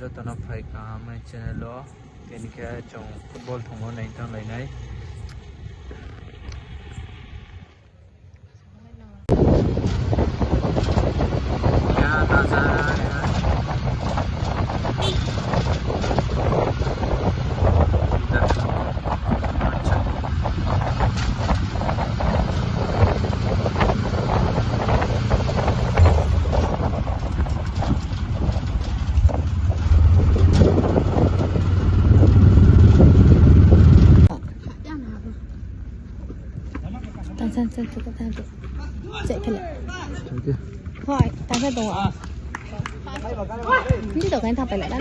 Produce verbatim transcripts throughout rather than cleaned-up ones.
Joto no phai kaham aini channel o. Tini khe chung football thungmo nai thanglai nai. Tang san san tu ka tang tu. Cek kele. Oke. Hoi, tang san tu. Ni tu kan tang pele na.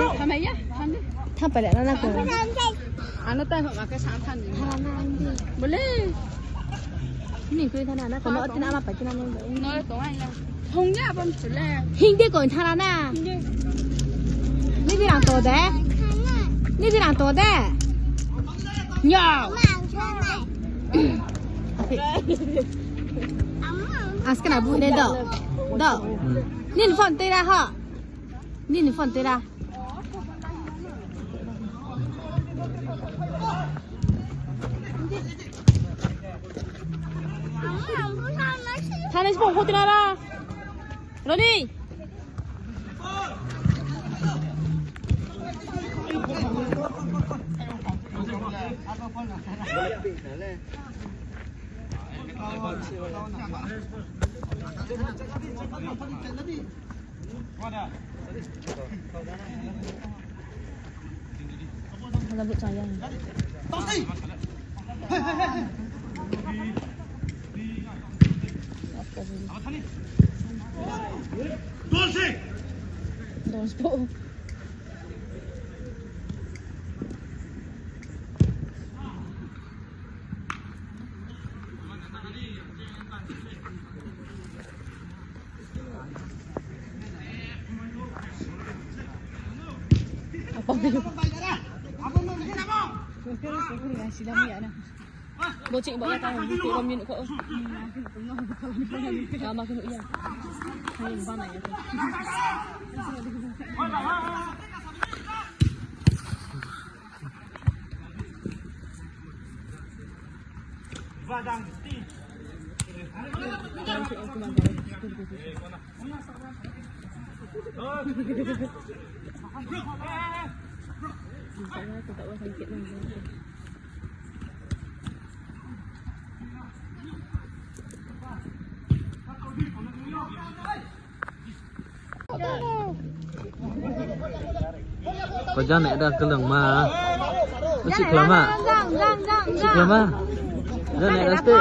Tang pele na na ko. Ano tang hok ma ke san tang ni. Bole. Ni kui tang na na ko no tin ama pa tin ama. No ko ai na. Hong ya bam chule. Hindi ko thara na. Hindi. Ni birang to de. Ni birang to de. Nya. Aske na bu ne do. Do. Hmm. Nini phone tei ra ho. Nini phone tei ra. Thanai sbo hotina ra. Roni. Bo ching ba ya ta, bo ching ba ya ta. Lama kunu ya. Hai, ba na ya ta. Ko jang nai da keleng ma. Usi kelama. Jang, jang, jang, jang. Usi kelama. Jang nai da ste.